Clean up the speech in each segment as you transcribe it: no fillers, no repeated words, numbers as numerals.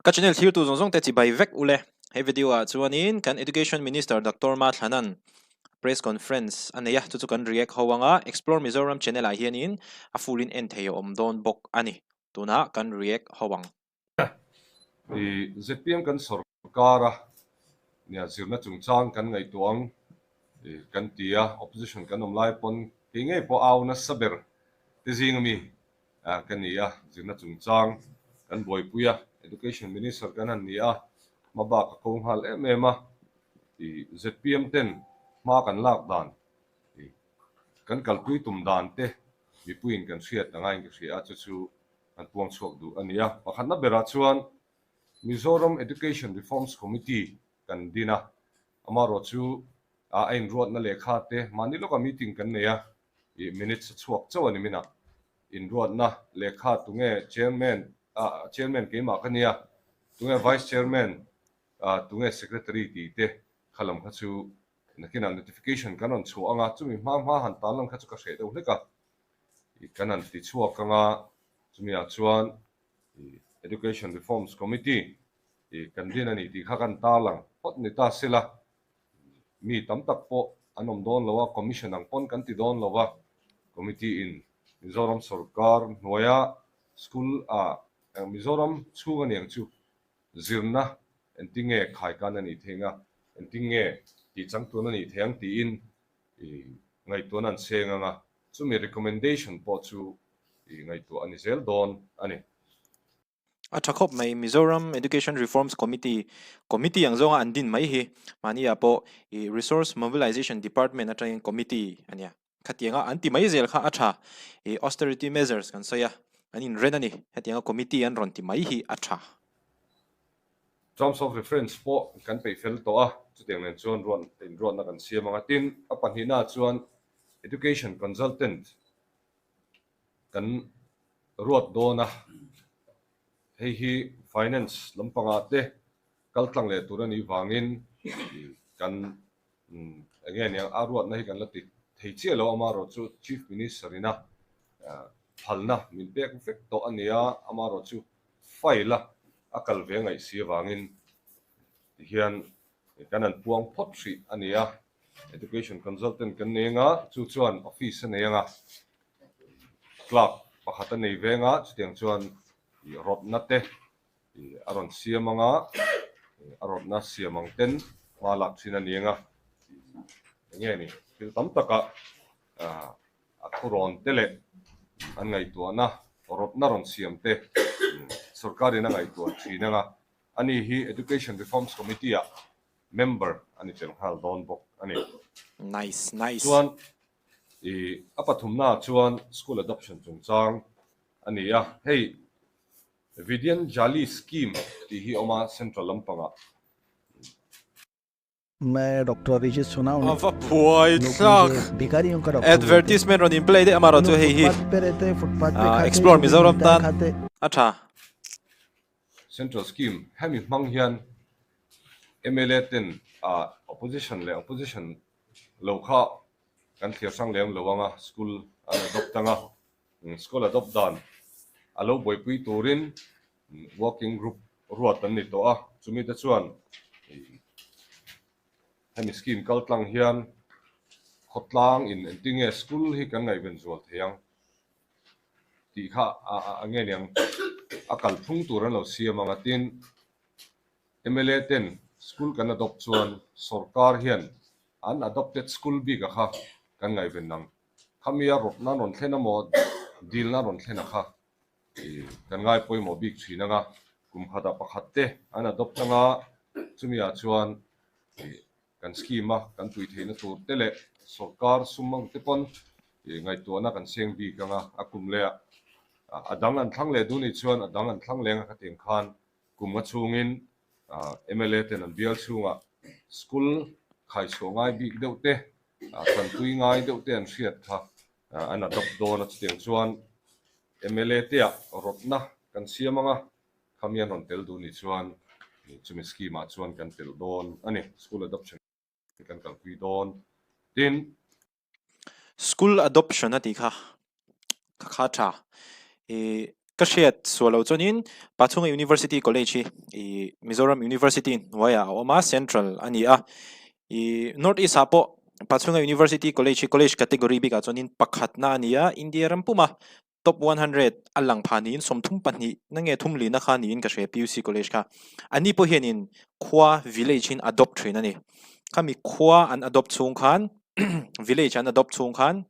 Ka channel thirtu zawng zawng te chibai vek ule. He video ah chuanin kan Education Minister Doctor Mathlanan press conference a nei a, chu chu kan react ho anga Explore Mizoram channel ah hianin a full in en thei a awm dawn bawk a ni. Tunah kan react ho ang. I ZPM kan sawrkar a, nia zirna chungchang kan ngaihtuah ang kan ti a, opposition kan awm lai pawn kei ngei pawh au nasa ber te zing ami ka ni a, zirna chungchang kan buaipui a, Education Minister kan han ni a, hma bak a ko nghal em em a, ih zpm ten hma kan lak dan ih kan kalpui tum dan te mipuiin kan hriat anga in ka hria a, chu chu kan puang chhuak duh a ni a. Pakhatna berah chuan Mizoram Education Reforms Committee kan din a, amaherawh chu a inruatna lehkha te mahni lawka meeting kan nei a, ih minutes a chhuak chauh a ni minah inruatna lehkha tunge chairman ah chairman keimah ka nia tunge vice chairman ah tunge secretary tih te kha lam kha chu nakinah notification kan rawn chhuah anga chumi hma hma han tan lan kha chu ka hreh deuh hlek a ih kan han ti chhuak anga chumi ah chuan ih education reforms committee ih kan din a ni tih kha kan tarlang phawt ni ta sela. Mi tam tak pawh an awm dawn lo a, Commission ang pawn kan ti dawn lo a, Committee in Mizoram sorkar hnuaia school ah Mizoram chhung a niang chu zirna engtinge khaikan a nih theih anga, engtinge tih changtun a nih theih ang tiin ngaihtuahna an seng anga, chumi recommendation pawh chu ngaihtuah a ni zel dawn a ni. A tha khawp mai, Mizoram Education Reforms Committee, Committee ang zawnga an din mai hi mahniah pawh ih Resource Mobilization Department atangin Committee a nia. Khatianga an ti mai zel kha a tha. Ih austerity measures kan sawi a, an inren a ni. Hetianga Committee an rawn ti mai hi a tha. Terms of Reference pawh kan peih fel tawh a, chutiang nen chuan ruat inruatna kan siam ang a. Tin, a pahnihnaah chuan Education Consultant kan ruat dawn a, hei hi finance lampangah te kal tlang leh tur a nih vangin kan eng nge niang a ruatna hi kan la ti thei chiah lo amaherawh chu Chief Minister ina phalna min pek vek tawh a nia amaherawh chu file a a kal ve ngaih si avangin tihian kan han puang phawt hrih a ni a, Education Consultant kan nei anga chu chuan office a nei anga. Clerk pakhat a nei veng a, chutiang chuan ih rawtna te ih a rawn siam ang a, a rawtna siam ang ten hma lak thin a ni ang a, eng nge ni thil tam takah ah a thurawn te leh an ngaihtuahna rawtna rawn siam te sorkarin a ngaihtuah thin ang a, ani hi Education Reforms Committee ah member a ni tel nghal dawn bawk a ni. Nice nice. Chuan I a pathumnaah chuan school adoption chungchang a ni a, hei Vidyanjali scheme tih hi a awm a central lampangah. A va phuai thlak advertisement rawn in play daih amaherawh chu hei hi Explore Mizoram tan a tha. Central scheme hemi hmang hian mla ten opposition leh opposition lo kha kan thlir hrang lem lo anga school an adopt anga school adopt dan a lo buaipui turin working group ruat an ni tawh a chumi te chuan hemi scheme kal tlang hian khawtlang in engtinge school hi kan ngaihven zual thei ang tih kha a nge niang a kalphung tur an lo siam anga tin Mla ten school kan adopt chuan sorkar hian an adopted school bik a kha kan ngaihven ang. Khami a rawtna rawn thlen emaw dilna rawn thlen a kha kan ngai pawimawh bik thin anga kum khatah pakhat te an adopt anga chumi ah chuan kan scheme a kan tui theihna tur te leh sorkar sum ang te pawn ngaihtuahna kan seng bik anga a kum leh ah a dang an thlang leh duh nih chuan a dang an thlang leng a khatiang khan Kum nga chhungin mla ten an bial chhungah school khaichhuah ngai bik deuh te, tanpui ngai deuh te an hriat kha an adopt dawn a. Chutiang chuan mla te ah rawtna kan siam ang a, khami an rawn tel duh nih chuan chumi scheme ah chuan kan telh dawn a ni, school adoption kan kalpui dawn. Tin. School adoption a tih kha, kha kha tha. Ih. Ka hriat sual lo chuanin Pachhunga University College hi ih Mizoram University hnuaiah a awm a, Central a ni a. Ih North East ah pawh Pachhunga University College hi College category bikah chuanin pakhatna a ni a, India ram puma top 100 a lang phah niin 32 na nge thumlina kha niin ka hria PUC College kha. Ani pawh hianin khua village in adopt thin a ni. Khami khua an adopt chhung khan village an adopt chhung khan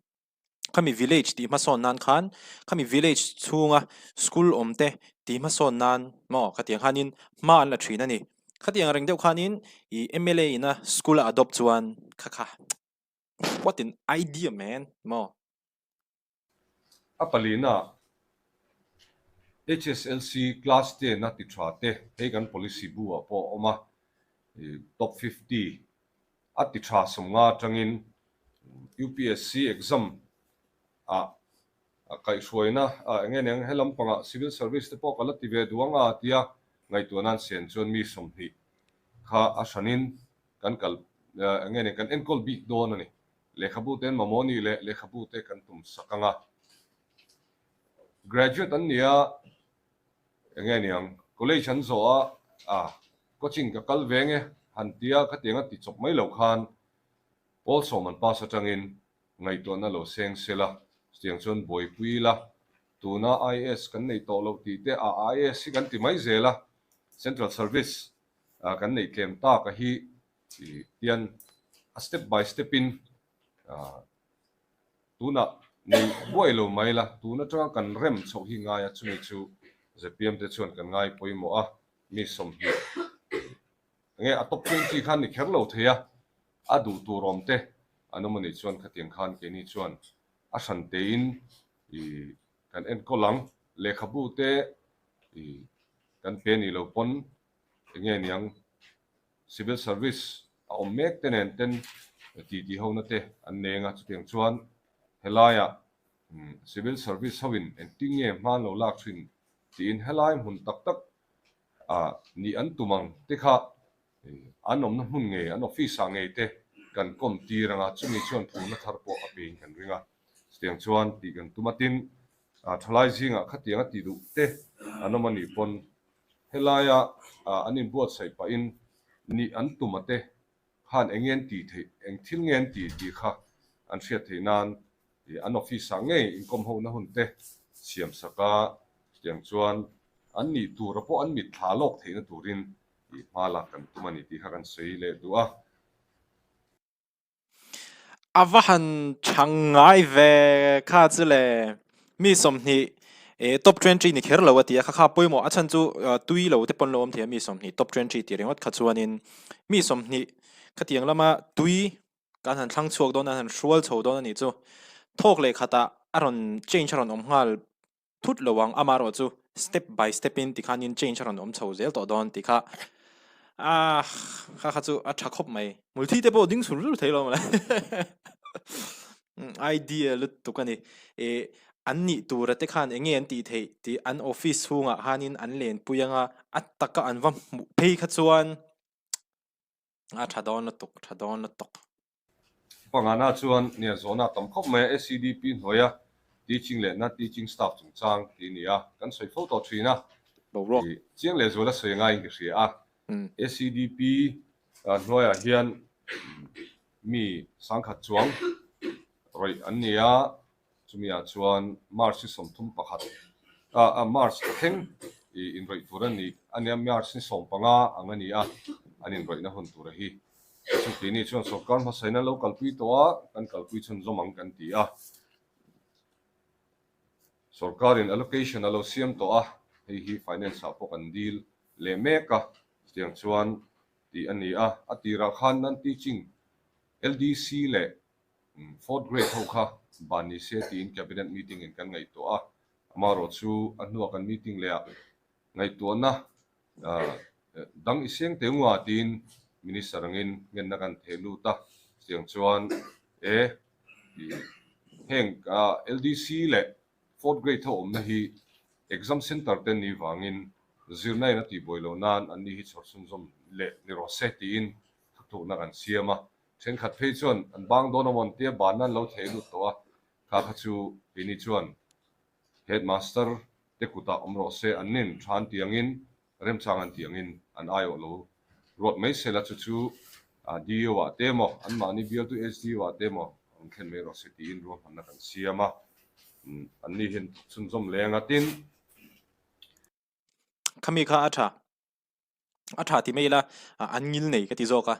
khami village tih hmasawn nan khan khami village chhunga school awm te tih hmasawn nan maw khatiang khanin hma an la thin a ni. Khatiang reng deuh khanin ih M_L_A ina school a adopt chuan kha kha what an idea man maw. A palina HSLC class ten a ti tha te hei kan policy bu ah pawh a awm a top 50 a ti tha sawmnga atangin UPSC exam ah kaihhruaina eng nge niang helam pangah civil service te pawh ka la ti ve duh ang a tia ngaihtuah nan sen chuan mi 20 kha a hranin kan kal eng nge niang kan enkawl bik dawn a ni. Lehkhabu te an mamawh ni leh lehkhabu te kan tum sak ang a. Graduate an ni a, eng nge niang college an zawh a, a coaching ka kal ve nge han tia khatiang a ti chawp mai lo khan Pawl sawm an pass atangin ngaihtuahna lo seng se la, chutiang chuan buaipui ila, tuna IAS kan nei tawh loh tih te a IAS hi kan ti mai zel a, Central Service kan neih tlem tak a hi tian a step by step in tunah nei buai lo mai la, tun atanga kan rem chhoh hi ngai a, chumi chu zpm te chuan kan ngai pawimawh a, mi 20 Enge a top 20 khan ni kher lo thei a, a duh tur awm te an awm a nih chuan khatiang khan keini chuan a hran tein ih kan enkawl ang, lehkhabu te ih kan pe ni lo pawn enge niang civil service a awm mek te nen ten ti ti ho na te an neng a, chutiang chuan helaiah civil service ho in engtin nge hman lo lak thin tiin helai hmun tak tak ah nih an tum ang te kha an awmna hmun ngei, an office ah ngei te kan kawm tir ang a, chumi chuan phurna thar pawh a pein kan ring a, chutiang chuan tih kan tum a, tin thalai zingah khatiang a tih duh te an awm a nih pawn helaia an inbuatsaih pahin nih an tum a te khan eng nge an tih theih, eng thil nge an tih tih kha an hriat theih nan an office ah ngei inkawm hona hun te siam sak a, chutiang chuan an nih tura pawh an mit thla lawk theihna turin tih hma lak kan tum a ni tih kha kan sawi leh duh a. A va han chhang ngai ve kha chu le mi 20 eh top 20 ni kher lo a ti a, kha kha pawimawh a chhan chu tui lo te pawn lo awm thei a mi 20 top 20 tih ringawt kha chuanin mi 20 khatiang lama tui kan han thlang chhuak dawn a, an han hrual chho dawn a nih chu. Thawk leh khatah a rawn change a rawn awm nghal thut lo ang, amaherawh chu step by step in tikhanin change a rawn awm chho zel tawh dawn tih kha ah kha kha chu a tha khawp mai. Hmulthi te pawh ding sur sur thei lo mawle idea lutuk a ni. Eh an nih tura te khan eng nge an tih theih tih an office chhungah khanin an lenpui anga a taka an va hmuh phei kha chuan A tha dawn lutuk, tha dawn lutuk. Pangana chuan nia zawhna a tam khawp mai a, SEDP hnuaia teaching leh na teaching staff chungchang tih a ni a, kan sawi fo tawh thin a, Boruak. Chiang leh zuala sawi ngaiin ka hria a, SEDP hnuaiah hian mi sangkhat chuang rawih an ni a, Chumi ah chuan March ni 31 ah March a thleng i inrawih tur a ni a nia, March ni 15 ang a ni a, an inrawihna hun tur a hi. Chu keini chuan sawrkar hmasain an lo kalpui tawh a, kan kalpui chhunzawm ang kan ti a. Sawrkarin allocation a lo siam tawh a, hei hi finance ah pawh kan deal leh mek a, chutiang chuan tih a ni a. A tirah khan non-teaching LDC leh Fourth grade ho kha ban ni se tiin cabinet meeting in kan ngaihtuah a, amaherawh chu a hnuah kan meeting leh ah ngaihtuahna dang i seng teh ngua tiin minister angin ngenna kan theh lut a, chutiang chuan e heng LDC leh fourth grade ho awmna hi exam center te ni vangin zirna in a tihbuai loh nan an ni hi chhawr chhunzawm leh ni rawh se tiin thutlukna kan siam a. Thenkhat phei chuan an bang dawn a mawn tia banna an lo theh lut tawh a, kha kha chu keini chuan Headmaster te kutah awm rawh se, an nin tha an tih angin, remchang an tih angin an aiawh lo ruat mai se la, chu chu DO ah te emaw, anmahni bialtu SDO ah te emaw an thlen mai rawh se tiin ruahmanna kan siam a, anni hian chhunzawm leng a, tin. Khami kha a tha, a tha ti mai ila an ngil nei ka ti zawk a,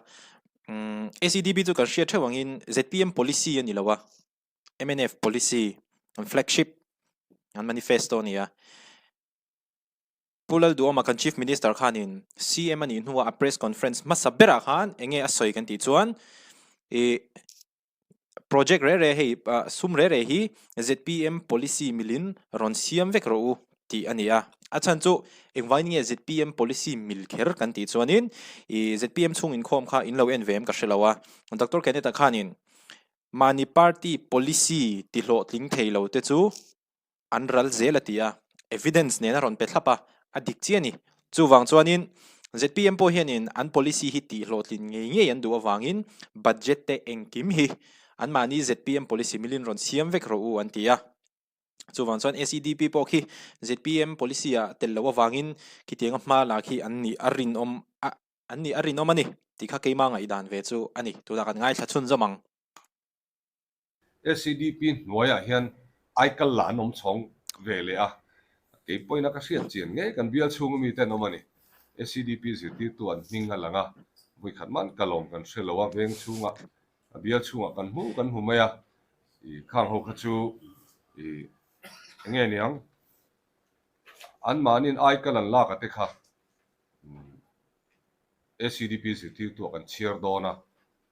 ACDB chu kan hriat theuh angin zpm policy a ni lo a, mnf policy an flagship an manifesto a ni a. Pu Lalduhawma kan Chief Minister khanin CM a nih hnuah a press conference hmasa berah khan eng nge a sawi kan tih chuan ih project reh reh hei sum reh reh hi zpm policy milin rawn siam vek rawh u tih a ni a. A chhan chu engvangin nge zpm policy mil kher kan tih chuanin ih zpm chhung inkhawm kha in lo en ve em ka hre lo a. Doctor Kenneth-a khanin Mahni party policy ti hlawhtling thei lo te chu an ral zel a ti a, evidence nen a rawn pe thlap a, a dik chiah a ni. Chuvang chuanin zpm pawh hianin an policy hi tih hlawhtlin ngei ngei an duh avangin budget te engkim hi anmahni zpm policy milin rawn siam vek rawh u an ti a. Chuvang chuan SEDP pawh khi zpm policy ah tel loh avangin khitianga hma la khi an nih a rinawm a An nih a rinawm a ni tih kha keimah ngaihdan ve chu a ni. Tunah kan ngaithla chhunzawm ang. SEDP hnuaiah hian aikal la an awm chhawng ve leh a, kei pawhin a ka hriat chian ngei kan bial chhunga mite an awm a ni. SEDP zirtirtu an hming a lang a, vawikhat man ka lawm kan hre lo a, veng chhungah, a bial chhungah kan hmu kan hmu mai a, ih khang ho kha chu ih eng nge niang anmahniin aikal an lak a te kha ACDP zirtirtu ah kan chhiar dawn a,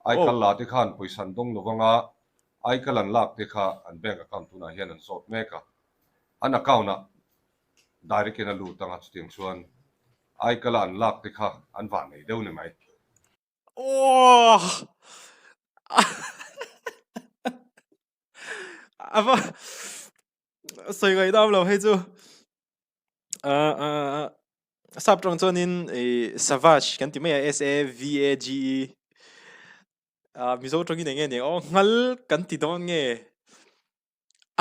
aikal la te khan pawisa an dawng lo vang a, aikal an lak te kha an bank account tunah hian an zawt mek a, an account ah direct in a lut ang a, chutiang chuan aikal a an lak te kha an vah nei deuh ni mai. Aww! Ava sawi ngaihdam lo hei chu. Sap tawng chuanin ih savage kan ti mai a S A V A G E ah Mizo tawngin eng nge ni aw nghal kan ti dawn nge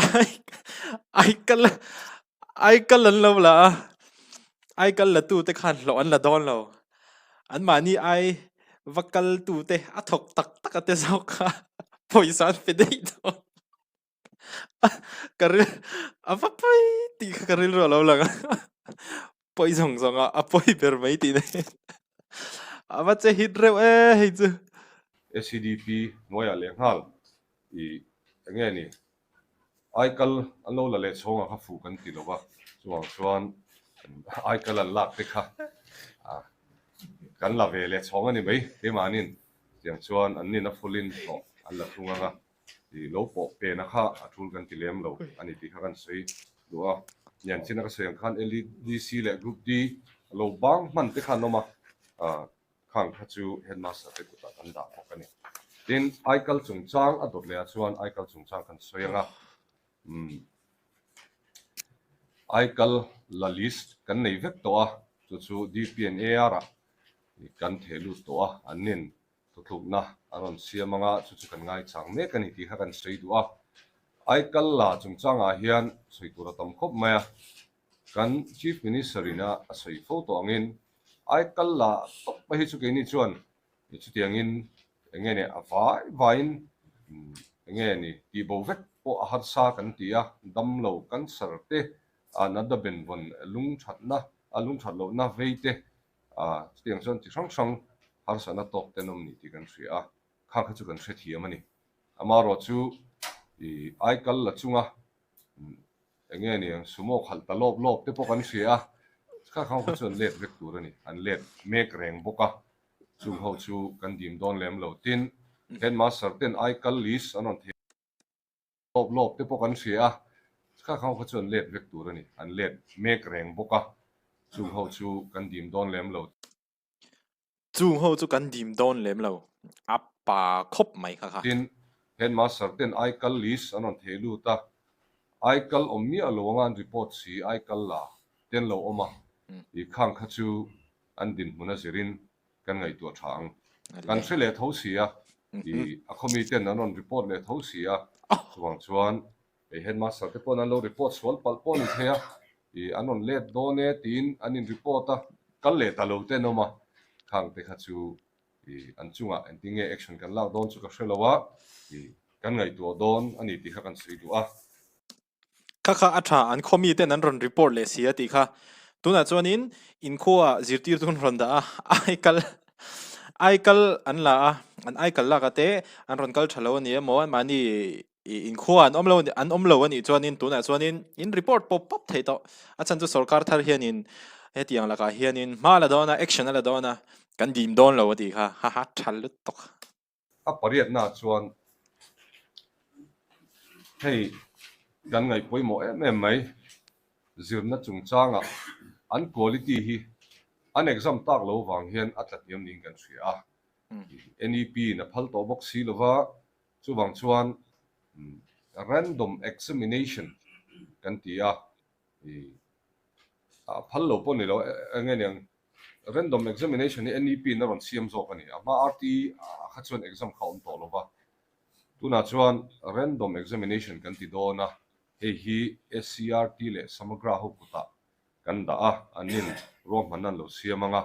ai ai kal ai kal an lo la a ai kal la tu te khan hlawh an la dawn lo an mahni ai va kal tu te a thawk tak tak a te zawk kha pawisa an pe daih dawn. Ka ril a va pawi tih kha ka rilru a lo lang a pawi zawng zawng a a pawi ber mai tih nei a va che hit reuh e hei chu. SEDP hnuaiah leh nghal i eng nge ni aikal an lo la leh chhawngah kha fuh kan ti lo va chuvang chuan aikal an lak te kha kan la ve leh chhawng a ni mai keimahniin tiang chuan an nina full-in hlawh an la thung ang a. Ih lo pawh pena kha a tul kan ti lem lo a ni tih kha kan sawi duh a. Nian chin a ka sawi ang khan LDC leh Group D a lo bang hman te kha an awm a, khang kha chu Headmaster te kutah kan dah bawk a ni. Tin, aikal chungchang a dawt leh ah chuan aikal chungchang kan sawi ang a, umm aikal la list kan nei vek tawh a, chu chu DPNAR ah kan theh lut tawh a, an nin Thuthlukna a rawn siam anga chu chu kan ngaichang mek a ni tih kha kan sawi duh a. Aikal la chungchangah hian sawi tur a tam khawp mai a. Kan Chief Minister in a a sawi fo tawh angin Aikal la tawp mai hi chu keini chuan chutiangin eng nge ni a vai vaiin eng nge ni tihbo vek pawh a harsa kan ti a, damlo cancer te, natna benvawn lungthatna a lungthat lohna vei te Chutiang chuan chi hrang hrang harsatna tawk te an awm ni tih kan hria a, khang kha chu kan hrethiam a ni. Amaherawh chu i aikal la chunga eng nge ni ang sumo khalh ta lawp lawp te pawh kan hria a, kha khang kha chu an let vek tur a ni, an let mek reng bawk a, chung ho chu kan dim dawn lem lo. Tin, headmaster ten aikal list an rawn thei. Lawp lawp te pawh kan hria a, kha khang kha chu an let vek tur a ni, an let mek reng bawk a, chung ho chu kan dim dawn lem lo. Chung ho chu kan dim dawn lem lo, a pa khawp mai kha kha. Tin, headmaster ten aikal list an rawn thei lut a, aikal awm miah lo anga an report si, aikal la ten lo awm a, i khang kha chu an dinhmun a zirin kan ngaihtuah tha ang. Kan hre leh tho si a, i a khawmi ten an rawn report leh tho si a, chuvang chuan hei headmaster te pawhin an lo report sual palh pawh a ni thei a, I an rawn let dawn e tiin an in report a, kal leh ta lo te an awm a, khang te kha chu i an chungah engtin nge action kan lak dawn chu ka hre lo a, i kan ngaihtuah dawn a ni tih kha kan sawi duh a. Kha kha a tha, an khaw miten an rawn report leh si a tih kha. Tunah chuanin inkhua zirtirtu an rawn dah a, aikal aikal an la a, an aikal lak a te an rawn kal tha lo a ni emaw mahni I inkhua an awm lo an awm lo a nih chuanin tunah chuanin in report pawp pawp thei tawh. A chhan chu sorkar thar hianin hetiang lakah hianin hma la dawn a, action a la dawn a, kan dim dawn lo a tih kha ha ha tha lutuk. A pariatnaah chuan hei kan ngaih pawimawh em em mai, zirna chungchangah an quality hi an exam tak lo vang hian a tla hniam niin kan hria a. NEP in a phal tawh bawk si lova, Chuvang chuan random examination kan ti a, a phal lo pawh ni lo eng nge niang random examination hi NEP in a rawn siam zawk a ni. A hma RT ah kha chuan exam kha a awm tawh lo va, tunah chuan random examination kan ti dawn a, hei hi SCERT leh Samagra ho kutah kan dah a, an in ruahmanna an lo siam ang a.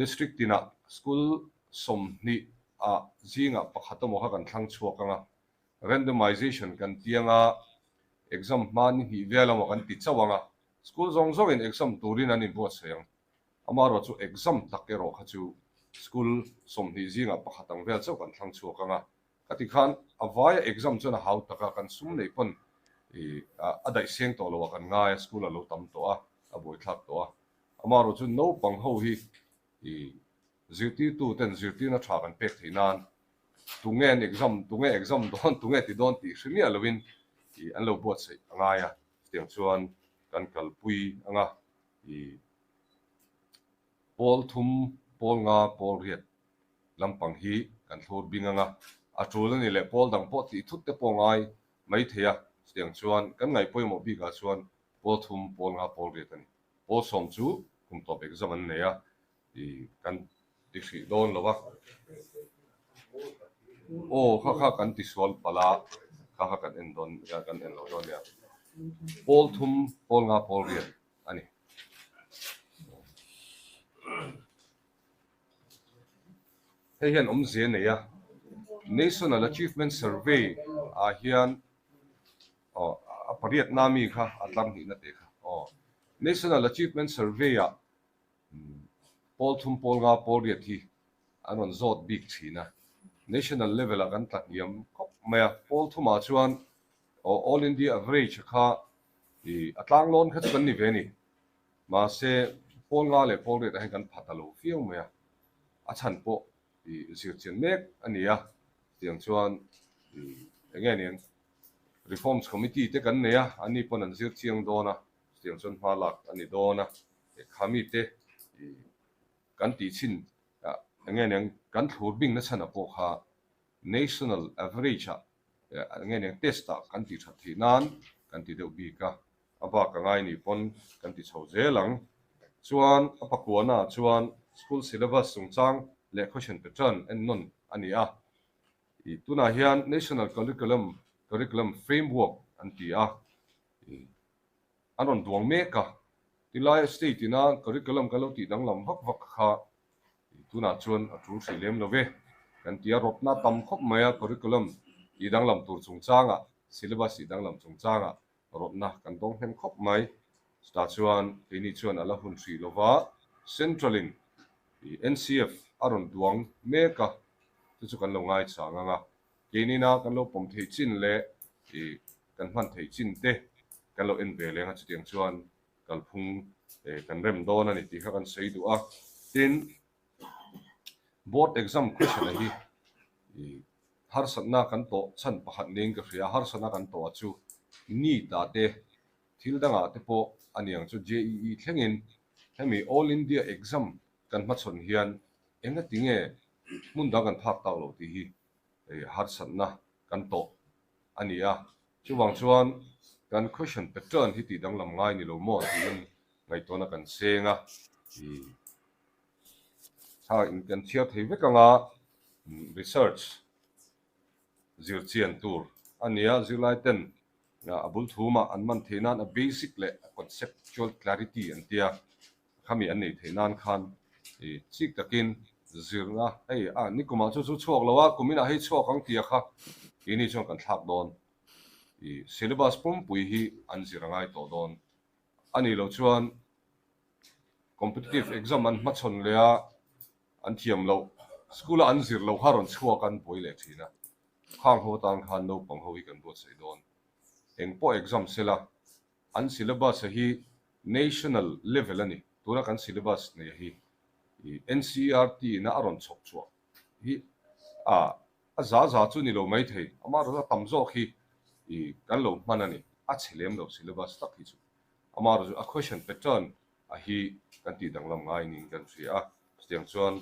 District tinah school 20 ah zingah pakhat emaw kha kan thlang chhuak ang a, randomization kan ti ang a, exam hma ni hnih vel emaw kan ti chauh ang a, school zawng zawngin exam turin an inbuatsaih ang. Amaherawh chu exam tak erawh kha chu school 20 zingah pakhat ang vel chauh kan thlang chhuak ang a, ka ti khan a vaia exam chuan a hau tak a, kan sum neih pawn a daih seng tawh lo a kan ngai a, school a lo tam tawh a, a buaithlak tawh a. Amaherawh chu naupang ho hi i zirtirtu ten zirtirna tha kan pek theih nan tunge an exam, tunge exam dawn, tunge ti dawn tih hre miah lovin i an lo buatsaih a ngai a, chutiang chuan kan kalpui anga i pawl thum, pawl nga, pawl riat lampang hi kan thlur bing anga a tul a ni leh pawl dang pawh tih thut te pawh ngai mai thei a, chutiang chuan kan ngaih pawimawh bikah chuan pawl thum, pawl nga, pawl riat a ni. Pawl sawm chu kum tawp exam an nei a, i kan ti hrih dawn lo a. Aw kha kha kan ti sual palh a, kha kha kan en dawn kan en lo dawn nia. Pawl thum, pawl nga, pawl riat a ni. Hei hian awmzia a nei a, National Achievement Survey ah hian Aw, a pariatna mi kha a tlar hnihna teh kha. Aw, National Achievement Survey-ah pawl thum pawl nga pawl riat hi an rawn zawt bik thin a. National level-ah kan tla hniam khawp mai a. Pawl thumah chuan aw All India average kha i a tlanglawn kha chu kan ni ve a ni. Mahse, pawl nga leh pawl riatah hian kan pha ta lo viau mai a. A chhan pawh i zirchian mek a ni a. Chutiang chuan i eng nge niang Reforms Committee te kan nei a, anni pawn an zir chiang dawn a, chutiang chuan hma lak a ni dawn a, khami te kan tih chhin eng nge niang kan thlur bing na chhan ah pawh kha National Average ah eng nge niang test ah kan tih that theih nan kan ti deuh bik a, a bak a ngai nih pawn kan ti chho zel ang. Chuan a pakuana ah chuan School Syllabus chungchang leh Question Pattern ennawn a ni a, I tunah hian National Curriculum Curriculum Framework an ti a, i an rawn duang mek a. Tilai state ina curriculum kan lo tih danglam vak vak kha i tunah chuan a tul hrih lem lo ve. Kan ti a, rawtna tam khawp mai a curriculum tih danglam tur chungchangah, syllabus tih danglam chungchangah rawtna kan dawng hnem khawp mai. Chutah chuan keini chuan a la hun hrih lo va, Central in i NCF a rawn duang mek a, chu chu kan lo ngaichang ang a, keinina kan lo pawm theih chin leh i kan hman theih chin te kan lo en ve leng a, chutiang chuan kalphung kan rem dawn a ni tih kha kan sawi duh a. Tin, board exam question a hi i harsatna kan tawh chhan pakhat niin ka hria a, harsatna kan tawh a chu NEET ah te thil dangah te pawh a niang chu JEE thlengin hemi All India exam kan hmachhawn hian engati nge hmun dang kan phak tak lo tih hi harsatna kan tawh a ni a. Chuvang chuan kan question pattern hi tih danglam ngai ni lo maw tiin ngaihtuahna kan seng a, tha in kan chhiar thei vek anga research zirchian tur a ni a, zirlai ten. A bul thumah an man theih nan a basic leh a conceptual clarity an tia khami an nei theih nan khan chik takin zirna hei a nikumah chu chu chhuak lo a, kuminah hei chhuak ang tia kha keini chuan kan thlak dawn. Syllabus pumpui hi an zir a ngai tawh dawn a nih loh chuan competitive exam an hmachhawn leh a, an thiam loh school a an zir loh kha rawn chhuak an buai leh thin a. Khang ho atan khan naupang ho hi kan buatsaih dawn. Eng pawh exam sela, an syllabus a hi national level a ni. Tuna kan syllabus nei a hi NCERT ina a rawn chhawp chhuah hi a a za za chu ni lo mai thei. Amaherawhchu a tam zawk hi kan lo hman a ni. A chhe lem lo syllabus tak hi chu. Amaherawhchu a question pattern a hi kan tih danglam ngai niin kan hria a, chutiang chuan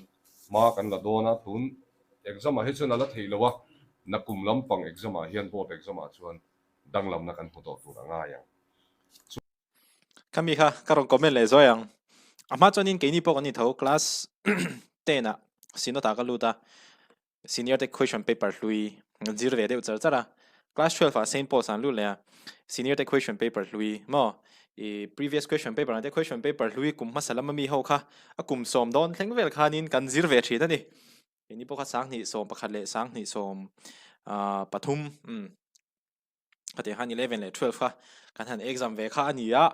hma kan la dawn a, tun exam ah hi chuan a la theih lo a, nakum lampang exam ah hian board exam ah chuan danglamna kan hmu tawh tur a ngai ang. Khami kha ka rawn comment leh zuai ang. A hma chuanin keini pawh kan ni tho class 10 ah Synod ah ka lut a, Senior te question paper hlui an zir ve deuh char char a, class 12 ah Saint Paul's an lut leh a, senior te question paper hlui maw i previous question paper ang te question paper hlui kum hmasa lama mi ho kha a kum sawm dawn thleng vel khanin kan zir ve thin a ni. Keini pawh kha 2011 leh 2013 umm Khatiang khan 11 leh 12 kha kan han exam ve kha a ni a,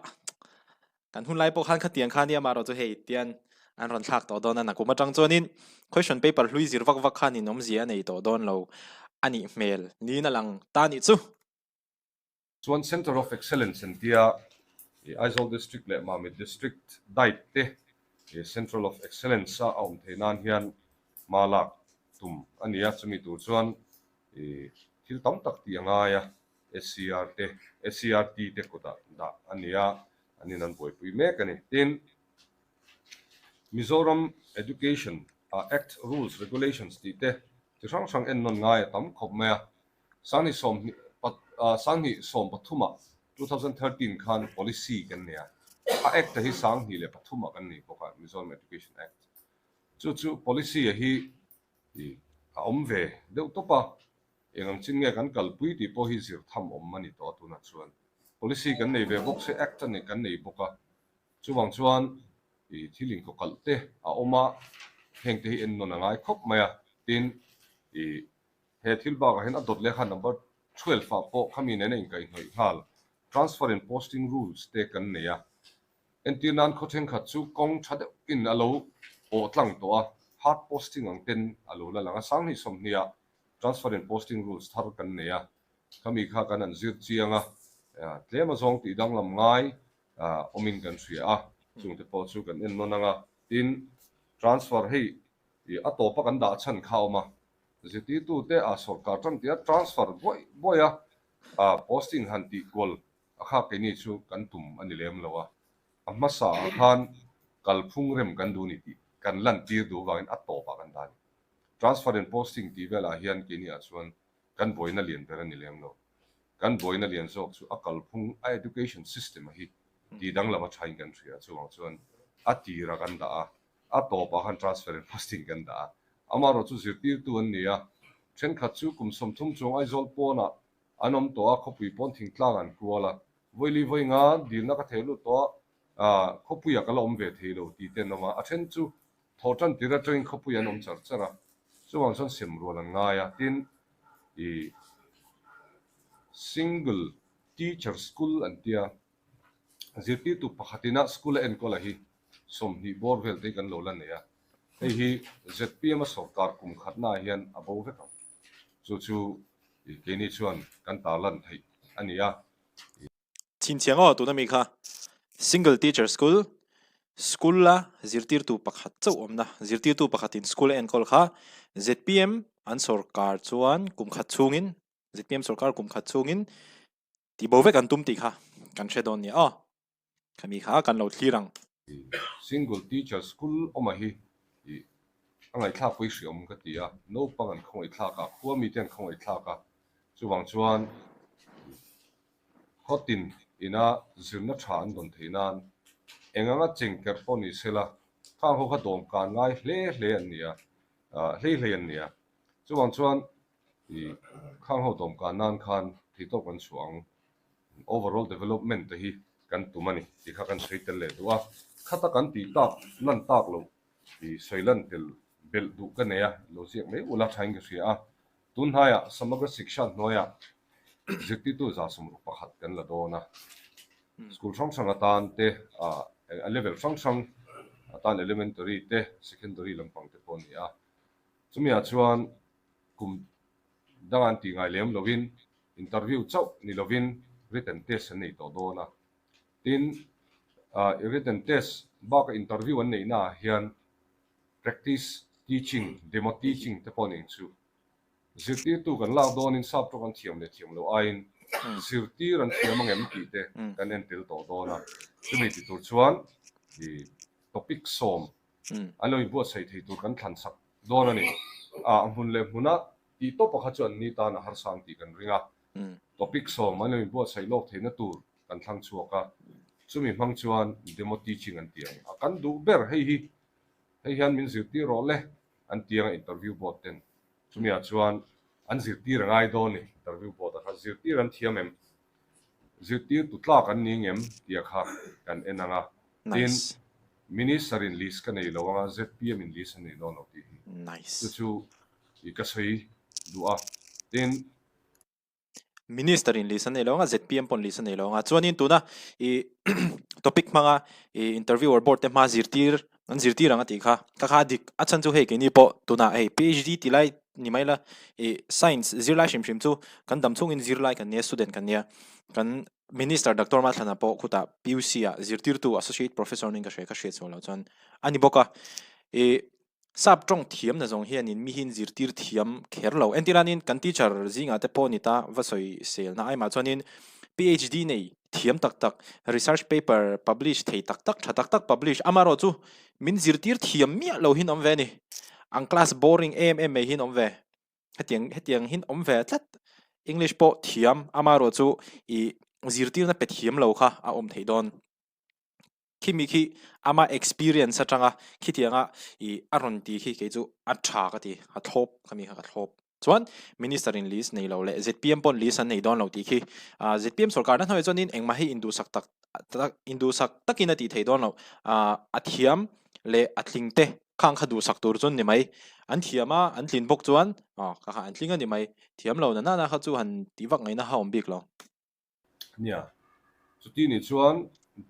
kan hun lai pawh khan khatiang kha a nia amaherawh chu hei tian an rawn thlak tawh dawn a, nakum atang chuanin question paper hlui zir vak vak khan inawmzia a nei tawh dawn lo a nih hmel niin a lang ta nih chu. Chuan Centre of Excellence an tia Aizawl District leh Mamit District diet te Central of Excellence a awm theih nan hian hma lak tum a ni a, chumi tur chuan Thil tam tak tih a ngai a, SCR te, SCRT te kutah dah a ni a, an in an buaipui mek a ni. Tin, Mizoram Education Act Rules Regulations tih te chi hrang hrang ennawn ngai a tam khawp mai a. 2013 ah, 2013 khan policy kan nei a, a Act a hi 2003 ah kan nei bawk a, Mizoram Education Act. Chu chu policy a hi I a awm ve deuh tawp a, eng ang chin nge kan kalpui tih pawh hi zir tham awm a ni tawh a tunah chuan policy kan nei ve bawk se act a ni kan nei bawk a, chuvang chuan i thil inkawkalh te a awm a, heng te hi ennawn a ngai khawp mai a, tin i he thil bakah hian a dawt leh kha number 12 ah pawh khami nena inkaihhnawih nghal transfer and posting rules te kan nei a, Entir nan khaw thenkhat chu kawng tha deuhin a lo awh tlang tawh a, hard posting ang ten a lo la lang a. 2020 ah Transfer and Posting Rules thar kan nei a, khami kha kan han zir chiang a, tlem a zawng tih danglam ngai awmin kan hria a, chungte pawh chu kan en nawn ang a. Tin, transfer hei a tawpa kan dah chhan kha a awm a, zirtirtute a sawrkar tan tia transfer buaih buaih a posting han tih kual A kha keini chu kan tum a ni lem lo a, a hmasa ah khan kalphung rem kan duh ni tih kan lantir duh avangin a tawpah kan dah a ni. Transfer and posting tih velah hian keini ah chuan kan buaina lian ber a ni lem lo. Kan buaina lian zawk chu a kalphung, a education system a hi tih danglam a thain kan hria. Chuvang chuan a tirah kan dah a, a tawpah khan transfer and posting kan dah a. Amaherawhchu zirtirtu an ni a, thenkhat chu kum 30 chuang Aizawl pawnah An awm tawh a, khawpui pawn thingtlang an kual a, vawili vawi nga dilna ka thei lut tawh a, khawpuiah ka la awm ve thei lo tih te an awm a, a then chu thawh tan tir atangin khawpui an awm char char a, chuvang chuan sem rual an ngai a, tin i single teacher school an tia, zirtirtu pakhatina school a enkawl a hi 20 bawr vel te hi kan lo la nei a, hei hi zpm a sawrkar kum khatnaah hian a bo vek ang, chu chu Keini chuan kan tarlan theih a ni a. Chhinchhiang aw tuna mi kha Single Teacher School, School a zirtirtu pakhat chauh awmna, zirtirtu pakhatin school a enkawl kha zpm an sawrkar chuan kum khat chhungin, zpm sawrkar kum khat chhungin tih bo vek an tum tih kha kan hre dawn nia aw. Khami kha kan lo thlir ang. Single Teacher School awma hi a ngaihthlak pui hriawm ka ti a, naupang an khawngaihthlak a, khua mite an khawngaihthlak a, chuvang chuan khawtin ina zirna tha an dawn theih nan eng anga chengkerh pawh ni sela khang ho kha dawmkan ngai hle hle an ni a, hlei hlei an ni a, chuvang chuan khang ho dawmkan nan khan theihtawp kan chhuah ang. Overall development te hi kan tum a ni tih kha kan sawi tel leh duh a. Khata kan tih tak lan tak loh i sawi lan tel belh duh ka nei a, lo ziak mai ula thain ka hria a. Tun hnaiah Samagra Shiksha hnuaiah zirtirtu 161 kan la dawn a. School hrang hrang atan te, a level hrang hrang atan elementary te, secondary lampang te pawh a ni a. Chumiah chuan kum dang an tih ngai lem lovin interview chauh ni lovin written test an nei tawh dawn a. Tin, written test baka interview an neihna ah hian practice teaching, demo teaching te pawh nen chu zirtirtu kan lak dawnin sap tawk an thiam leh thiam loh aiin zirtir an thiam angem tih te kan en tel tawh dawn a. Chumi ti tur chuan topic sawm an lo inbuatsaih thei tur kan thlan sak dawn a ni. A hmun leh hmuna tih tawp pakhat chu an ni tan a harsang tih kan ring a. Topic sawm an lo inbuatsaih lawk theihna tur kan thlang chhuak a, chumi hmang chuan demo teaching an ti ang. A kan duh ber hei hi, hei hian min zirtir rawh le an ti ang a interview board ten. Chumiah chuan an zirtir a ngai dawn ni interview board a kha zirtir an thiam em? Zirtir tu tlak an ni ngem tih kha kan en ang a. Tin, Minister in list ka nei lo ang a, zpm in list a nei dawn lo tih hi. Chu chu i ka sawi duh a. Tin. Minister in list a nei lo ang a, zpm pawn list a nei lo ang a. Chuanin tuna i topic hmanga i interviewer board te hma zirtir an zirtir ang a tih kha. Ka kha a dik a chhan chu hei keini pawh tunah hei PhD ti lai ni mai la i science zirlai hrim hrim chu kan dam chhungin zirlai kan nia student kan nia kan Minister Doctor Mathlana pawh khutah PUC ah zirtirtu Associate Professor niin ka hria ka hriat sual loh chuan a ni bawk a. I sap tawng thiam na zawng hianin mi hi zirtir thiam kher lo. Entirnanin kan teacher zingah te pawh ni ta va sawi selna aimah chuanin PhD nei thiam tak tak, research paper publish thei tak tak, tha tak tak publish amaherawh chu min zirtir thiam miah lo hi an awm ve a ni. An class boring em em mai hi an awm ve. Hetiang hetiang hin awm ve tlat. English pawh thiam amaherawh chu i zirtirna pe thiam lo kha a awm theih dawn. Khimi khi ama experience atanga khitianga i a rawn ti khi kei chu a tha ka ti, a thlawp khami kha ka thlawp. Chuan Minister in list nei lo leh zpm pawn list an nei dawn lo tih khi zpm sorkarna hnuaiah chuanin engmah hi induhsak tak tak induhsak takin a tih theih dawn lo. A thiam leh a tling te Khang kha duhsak tur chuan ni mai. An thiam a, an tlin bawk chuan aw ka kha an tling a ni mai. Thiam lo na nana kha chu han tih vak ngaihna kha awm bik lo. Nia, chuti nih chuan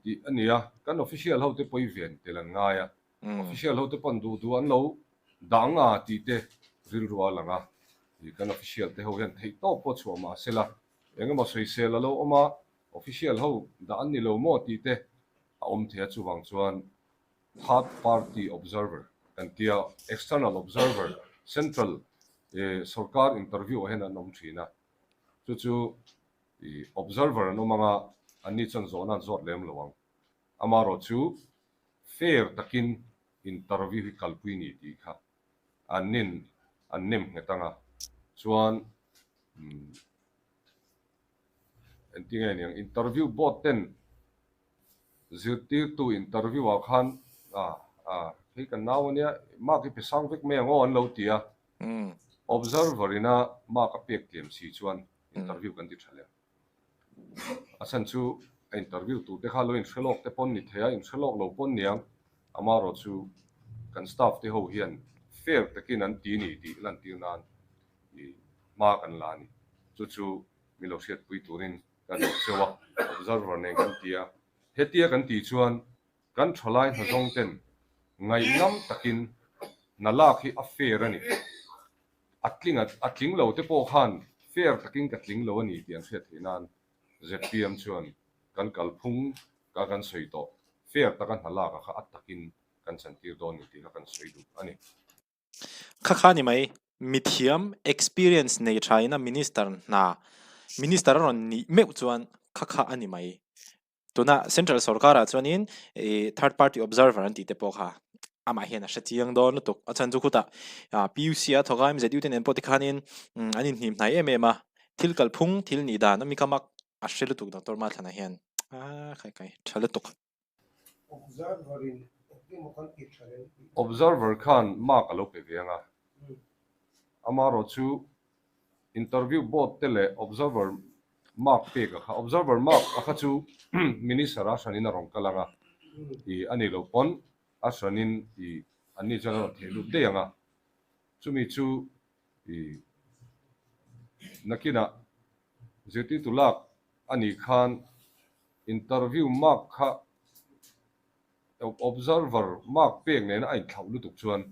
tih a nia, kan official ho te pawi ven tel an ngai a, official ho te pawn duh duh an lo dang a tih te rilru a lang a, kan official te ho hian theih tawp pawh chhuah mah sela, eng emaw sawisel a lo awm a, official ho dah an ni lo maw tih te a awm thei a, chuvang chuan Third party observer kan tia, external observer, central sorkar interview ah hian an awm thin a, chu chu observer an awm anga anni chuan zawhna an zawt lem lo ang. Amaherawh chu fair takin interview hi kalpui ni tih kha annin an nem nghet anga chuan engtinge niang interview board ten Zirtirtu interview ah khan ah ah hei kan nau ania mark hi pe sang vek mai ang aw an lo ti a, observer ina mark a pek tlem si chuan interview kan ti tha leh. A chhan chu a interview tur te kha lo inhre lawk te pawn ni thei a, inhre lawk lo pawn niang amaherawh chu kan staff te ho hian fair takin an ti ni tih lantir nan i hma kan la a ni. Chu chu mi lo hriatpui turin Kan awm cheu a, observer nen kan ti a. Hetia kan tih chuan kan thalai hnazawng ten ngaihnam takin hna lak hi a fair a ni. A tling a, a tling lo te pawh khan fair takin ka tling lo a ni tih an hriat theih nan zpm chuan kan kalphung ka kan sawi tawh fair taka hna lak a kha a takin kan chantir dawn ni tih kha kan sawi duh a ni. Kha kha ni mai, mithiam experience nei thaina minister hna, minister a rawn nih meuh chuan kha kha a ni mai. Tuna central sorkarah chuanin ih third party observer an tih te pawh kha amah hian a hre chiang dawn lutuk. A chhan chu khutah PUC a thawk a MZU te nen pawh tikhanin an inhnim hnai em em a, thil kalphung thil nih dan a mi kha mak a hre lutuk Doctor Mathlana hian a kai kai tha lutuk. Observer khan mark a lo pe ve ang a, amaherawh chu interview board te leh observer Mark pek a kha observer mark a kha chu minister a hranin a rawn kal ang a, ih a nih loh pawn a hranin ih anni chuan a rawn theh lut daih ang a, chumi chu ih nakinah zirtirtu lak a nih khan interview mark kha observer mark pek nena a inthlauh lutuk chuan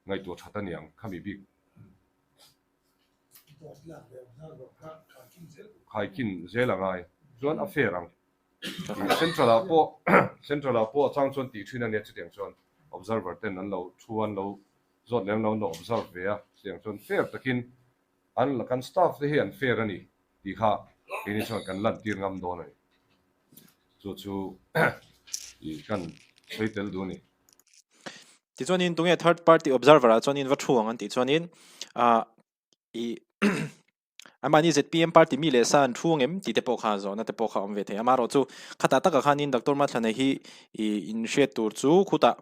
ngaihtuah that a niang khami bik. Khaikin zel a ngai chuan a fair ang. Central ah pawh Central ah pawh a chang chuan tih thin a nia chutiang chuan observer ten an lo thu an lo zawt lem lo an lo observe ve a chutiang chuan fair takin an kan staff te hi an fair a ni tih kha keini chuan kan lantir ngam dawn a ni. Chu chu ih kan sawi tel duh a ni. Tichuanin tunge third party observer ah chuanin va thu ang an tih chuanin ah ih amahni ZPM party mi leh sa an thu ang em tih te pawh kha zawhna te pawh kha a awm ve thei a. Amaherawh chu khatah takah khanin Doctor Mathlana hi ih inhriat tur chu khutah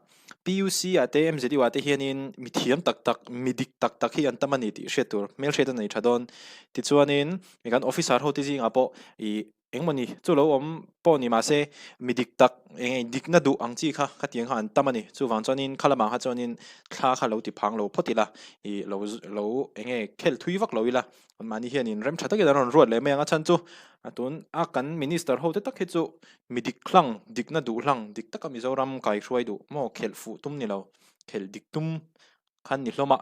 PUC ah te MZU ah te hianin mi thiam tak tak mi dik tak tak hi an tam a ni tih hriat tur hmelhriat a nei tha dawn. Tichuanin kan officer ho te zingah pawh ih Engmawni chu lo awm pawh ni mahse mi dik tak eng eng dikna duh ang chi kha khatiang kha an tam a ni. Chuvang chuanin kha lamah kha chuanin thla kha lo ti phang lo phawt ila, ih lo lo eng nge khel thui vak lo ila, mahni hianin rem tha takin an rawn ruat leh mai ang a chhan chu a tun a kan minister ho te tak hi chu mi dik hlang, dikna duh hlang, dik taka Mizoram kaihruai duh maw khelh fuh tum ni lo, khelh dik tum khan ni hlawm a,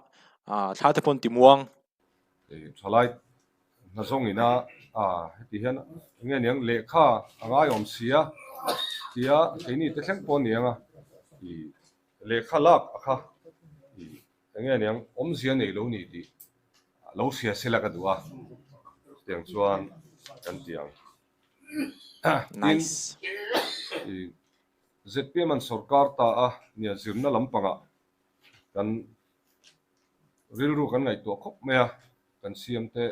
thla te pawh an ti muang. Thalai hna zawng ina a heti hian enge niang lehkha a ngaiawm si a tia keini te thleng pawh a ni ang a ih lehkha lak a kha ih enge niang awmzia nei lo ni tih lo hria sela ka duh a chutiang chuan kan ti ang tin ih zpm an sawrkar ta a nia zirna lampangah kan rilru kan ngaihtuah khawp mai a, kan siam te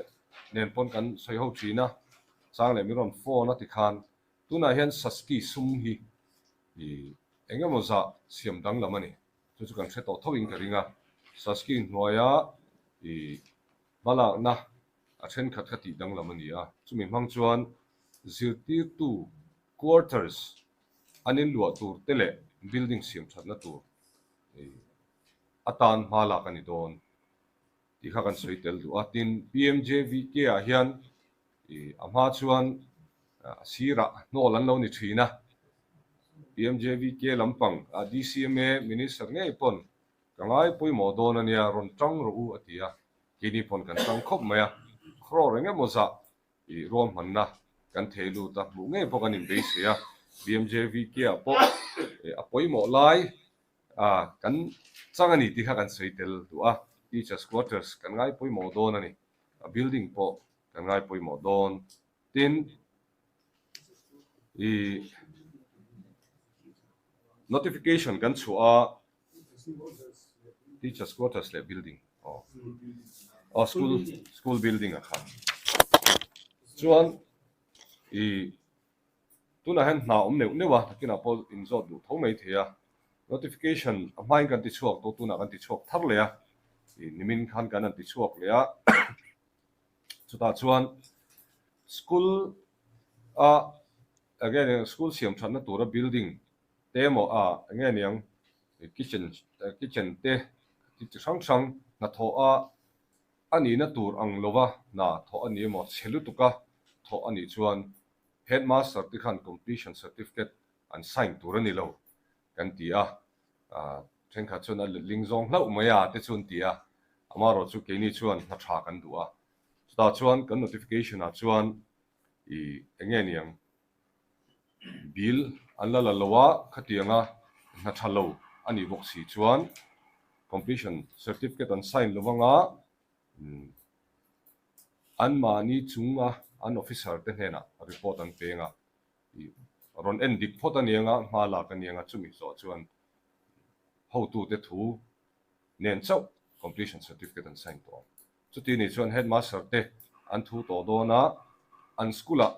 nen pawn kan sawi ho thin a, chang leh min rawn phone a ti khan tunah hian Saski sum hi ih eng emaw zah siam danglam a ni, chu chu kan hre tawh tho in ka ring a, Saski hnuaia ih hmalakna a thenkhat kha tih danglam a ni a, chumi hmang chuan zirtirtu quarters an inluah tur te leh building siam thatna tur ih atan hma lak a ni dawn tih kha kan sawi tel duh a. Tin, PMJVK ah hian ih a hma chuan a sirah hnawl an lo ni thin a, PMJVK lampang a DCMA Minister ngei pawn ka ngai pawimawh dawn a nia, rawn tang rawh u a ti a, keini pawn kan tang khawp mai a, crore eng emaw zah ih ruahmanna kan thei lut a, hmuh ngei pawh kan inbeisei a, PMJVK ah pawh a pawimawh lai A, kan chang a ni tih kha kan sawi tel duh a, teachers quarters kan ngai pawimawh dawn a ni, a building pawh kan ngai pawimawh dawn. Tin, ih notification kan chhuah a, teachers quarters leh building aw, aw school school building a kha chuan ih Tunah hian hna awm neuh neuh a, nakinah pawh inzawt duh tho mai thei a. Notification a hmain kan ti chhuak tawh, tunah kan ti chhuak thar leh a, ih nimin khan kan han ti chhuak leh a. Chutah chuan school a enge niang school siam thatna tura building te emaw a enge niang kitchen kitchen te chi hrang hrang hnathawh a a nihna tur ang lova hna thawh a ni emaw chhe lutuka thawh a nih chuan Headmaster te khan completion certificate an sign tur a ni lo kan ti a, thenkhat chuan a letling zawng hlauh mai a te chu an ti a, amaherawh chu keini chuan hna tha kan duh a, chutah chuan kan notification ah chuan ih eng nge niang bill an la la lo a, khatianga hna tha lo a nih bawk si chuan completion certificate an sign lo vanga Anmahni chunga an officer te hnenah report an peng a, rawn en dik phawt a niang a, hma lak a niang a, chumi zawh chuan hotute thu nen chauh completion certificate an sign tawh ang. Chuti nih chuan headmaster te an thu tawh dawn a, an school ah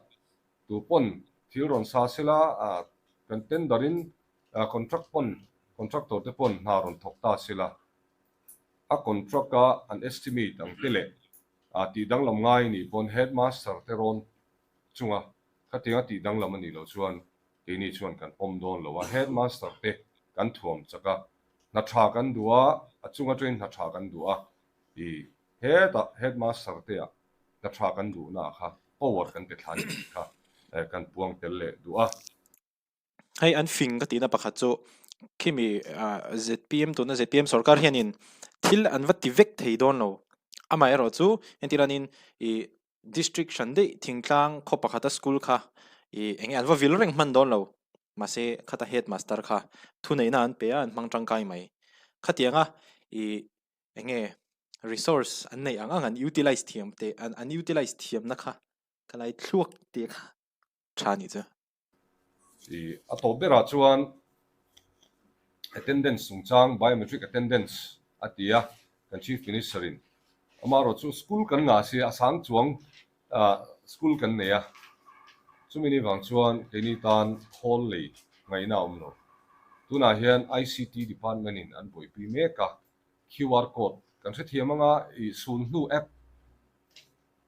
tu pawn thil rawn sa sela, kan tender in contract pawn contractor te pawn hna rawn thawk ta sela, A contract a an estimate ang te leh tih danglam ngai nih pawn headmaster te rawn chunga khatianga tih danglam a nih loh chuan keini chuan kan pawm dawn lo a, headmaster te kan thuam chak a, hna tha kan duh a, a chung atangin hna tha kan duh a, i hetah headmaster te ah hna tha kan duhna ah kha power kan pe thla a ni tih kha kan puang tel leh duh a. Hei an fing ka tihna pakhat chu khimi zpm tuna zpm sorkar hianin thil an va ti vek thei dawn lo amaherawh chu entir anin ih district hran daih thingtlang khaw pakhata school kha ih eng nge an va vil reng hman dawn lo mahse khata headmaster kha thuneihna an pe a an hmang tangkai mai khatianga ih eng nge resource an neih ang ang an utilize thiam te an utilize thiamna kha ka lai thluak tih kha tha nih chu. I a tawp berah chuan attendance chungchang biometric attendance a ti a, kan Chief Minister in amaherawh chu school kan ngah si a sang chuang school kan nei a, chumi ni vang chuan keini tan khawl lei ngaihna a awm lo. Tunah hian ICT department in an buaipui mek a, QR code kan hrethiam anga i sulhnu app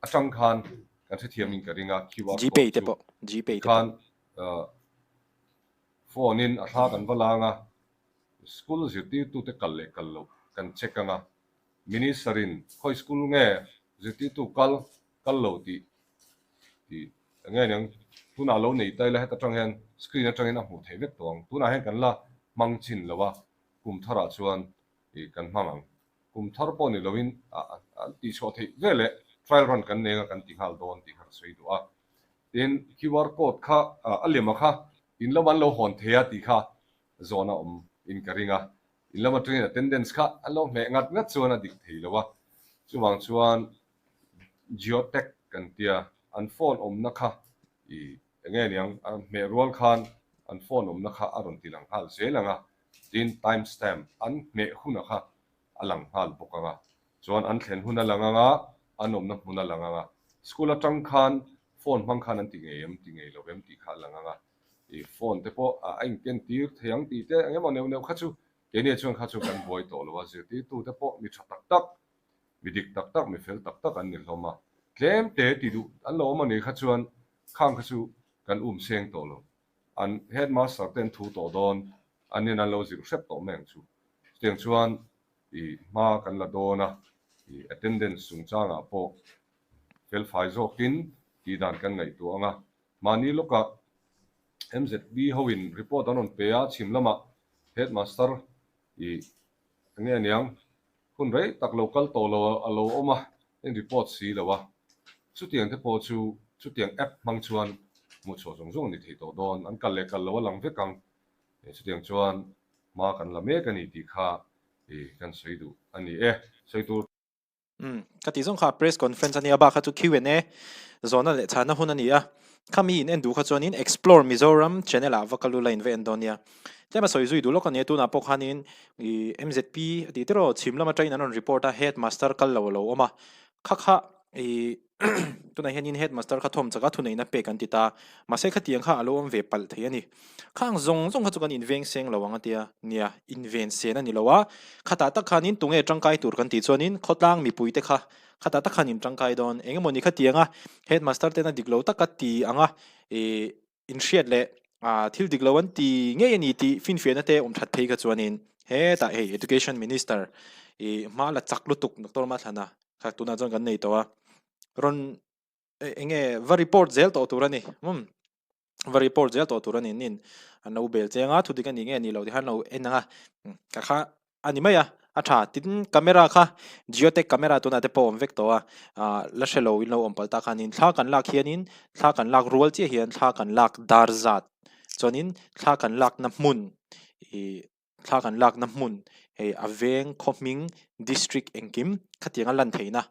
atang khan kan hrethiam in ka ring a, QR code chu tikhan phone in a thla kan va lang a, school zirtirtute kal leh kal loh kan check ang a, minister in khawi school nge zirtirtu kal kal lo tih tih eng nge niang tunah lo nei ta ila heta tang hian screen atangin a hmuh theih vek tawh ang, tunah hian kan la hmang chin lo a, kum tharah chuan kan hmang ang. Kum thar pawh ni loin an tihchhuah theih ve leh trial run kan neng a kan ti nghal dawn tih kha ka sawi duh a. Tin, QR code kha a lema kha in lam an lo hawn thei a tih kha zawn a awm in ka ring a. In lam atangin attendance kha an lo hmeh ngat ngat chuan a dik thei lo a. Chuvang chuan geotag kan tia an phone awmna kha i eng nge niang a hmeh rual khan an phone awmna kha a rawn ti lang nghal zel ang a. Tin, time stamp an hmeh hunah kha a lang nghal bawk ang a, chuan an thlen hun a lang ang a, an awmna hmun a lang ang a, school atang khan phone hmang khan an ti ngei em, ti ngei lo em tih kha a lang ang a, ih phone te pawh a inken tir thei ang tih te eng emaw neuh neuh kha chu keini chuan kha chu kan buai tawh lo a, zirtirtu te pawh mi tha tak tak, mi dik tak tak, mi fel tak tak an ni hlawm a, tlem te ti duh an lo awm a nih kha chuan khang kha chu kan um seng tawh lo. An headmaster te an thu tawh dawn, an in an lo zirh hrep tawh mai ang chu. Chutiang chuan i hma kan la dawn a, i attendance chungchangah pawh felfai zawkin tih dan kan ngaihtuah ang a. Mahni lawkah MZB hoin report an rawn pe a, chhim lamah headmaster i enge aniang Hun rei tak lo kal tawh lo a lo awm a, in report si lo a. Chutiang te pawh chu chutiang app hmang chuan hmuh chhuah zawng zawng a ni thei tawh dawn. An kal leh kal lo a lang vek ang. Chutiang chuan hma kan la mek a ni tih kha kan sawi duh a ni e. Sawi tur. Umm, ka tih zawng kha press conference a nia, bak kha chu Q and A zawhna leh chhana hun a ni a. Khami in en duh kha chuanin Explore Mizoram channel ah va kal ula in va en dawn nia. Tlem a sawi zui duh lawk a nia, tunah pawh khanin ih MZP a tih tiraw chhim lam atangin an rawn report a, headmaster kal lo a lo awm a. Kha kha ih tunah hianin headmaster kha thawm chaka thuneihna pek an ti ta, mahse khatiang kha a lo awm ve palh thei a ni. Khang zawng zawng kha chu kan inveng seng lo ang a tia, nia inven sen a ni lo a, khatah tak khanin tunge tangkai tur kan tih chuanin khawtlang mipuite kha Khatah tak khan in tangkai dawn. Eng emaw ni kha tiang a headmaster ten a dik lo taka ti ang a ih inhriat leh ah thil dik lo an ti ngei a ni tih finfiahna te awm that phei kha chuanin hetah hei education minister ih hma la chak lutuk Doctor Mathlana kha tunah chuan kan nei tawh a rawn eng nge va report zel tawh tur a ni umm. Va report zel tawh tur a ni nin an lo bel cheng a, thudik a ni nge ni lo tih khan lo en ang a, ka kha a ni mai a, a tha tin camera kha geotech camera tunah te pawh a awm vek tawh a, ah la hre lo in lo awm palh tak khanin thla kan lak hianin thla kan lak rual chiah hian thla kan lak dar zat chuanin thla kan lakna hmun ih thla kan lakna hmun hei a veng khaw hming district engkim khatianga lan theihna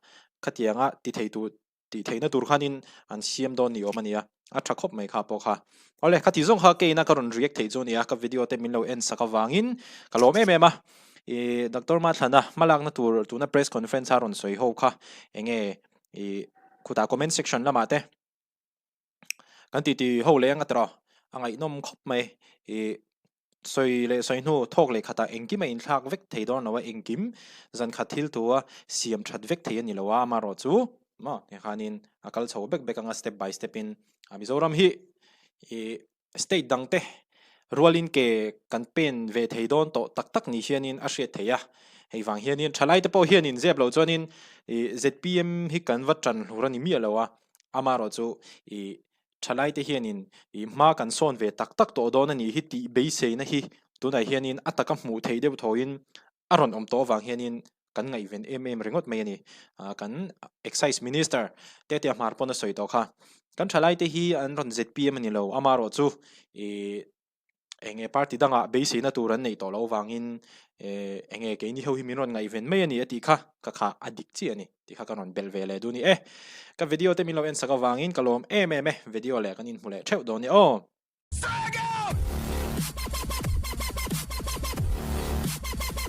khatianga ti thei tur. Tih theihna tur khanin an siam dawn ni awm a nia, a tha khawp mai kha pawh kha. Awle, ka tih zawng kha keina ka rawn react theih chu a nia, ka video te min lo en sak avangin ka lawm em em a. Ih Doctor Mathlana hmalakna tur tuna press conference a rawn sawi ho kha enge ih khutah comment section lamah te kan titi ho leng a tawh a ngaihnawm khawp mai ih Sawi leh sawi hnu thawk leh khatah engkim a inthlak vek thei dawn lo a, engkim zan khat thil thu a siam that vek thei a ni lo a, amaherawh chu maw tikhanin a kal chho bek bek anga step by step in. Mizoram hi i state dangte rualin ke kan pen ve thei dawn tawh tak tak ni hianin a hriat theih a. Hei vang hianin thalaite pawh hianin zep loh chuanin i zpm hi kan va tan hlur a ni miah lo a, amaherawh chu i thalaite hianin i hma kan sawn ve tak tak tawh dawn a ni hi tih beiseina hi tunah hianin a taka hmuh theih deuh thawhin a rawn awm tawh avang hianin kan ngaihven em em ringawt mai a ni. Kan Excise Minister Tetea Hmar pawn a sawi tawh kha. Kan thalaite hi an rawn zpm a ni lo, amaherawh chu ih eng nge party dangah beiseina tur an neih tawh loh avangin eng nge keini ho hi min rawn ngaihven mai a ni a tih kha ka kha a dik chiah a ni tih kha ka rawn belh ve leh duh a ni e. Ka video te min lo en sak avangin ka lawm em em e, video leh kan inhmu leh theuh dawn nia aw.